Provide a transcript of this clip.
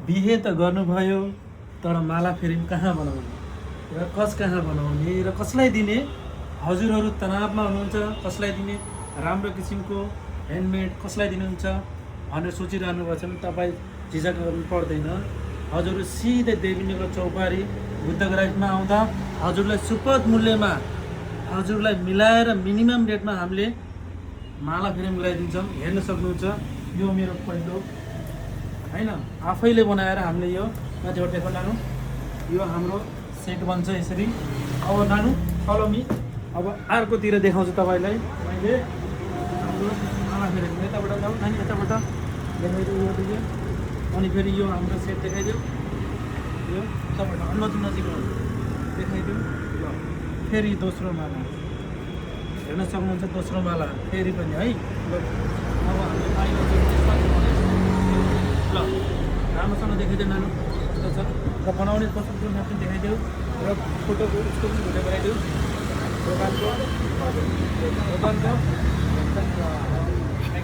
बिहे त गर्नुभयो तर माला फेरि कहाँ बनाउने र कहाँ बनाउने र कसलाई दिने। हजुरहरू तनावमा हुनुहुन्छ, कसलाई दिने, राम्रो किसिमको ह्यान्डमेड कसलाई दिनुहुन्छ भनेर सोचिरहनु भएको छ भने तपाईँ झिझक गर्नु पर्दैन। हजुरहरू सिधै देवीनगर चौपारी बुद्धगराजमा आउँदा हजुरलाई सुपथ मूल्यमा हजुरलाई मिलाएर मिनिमम रेटमा हामीले माला फेरि मिलाइदिन्छौँ। हेर्न सक्नुहुन्छ, यो मेरो पहिलो होइन आफैले बनाएर हामीले यो माथिबाट देखो नानु, यो हाम्रो सेट बन्छ यसरी। अब नानु फलो मी, अब अर्कोतिर देखाउँछु तपाईँलाई मैले हाम्रो माला फेरि। यताबाट जाऊ नानी, यताबाट देखाइदियो यो दियो, अनि फेरि यो हाम्रो सेट देखाइदियो, यो तपाईँबाट नजिक नजिक देखाइदियो। ल फेरि दोस्रो माला हेर्न सक्नुहुन्छ, दोस्रो माला फेरि पनि है। ल अब हामीले बाहिर ल राम्रोसँग देखाइदियो नानु कस्तो छ र बनाउने कस्तो पनि देखाइदियो र फोटोको उसको पनि भिडियो बनाइदियो दोकानको।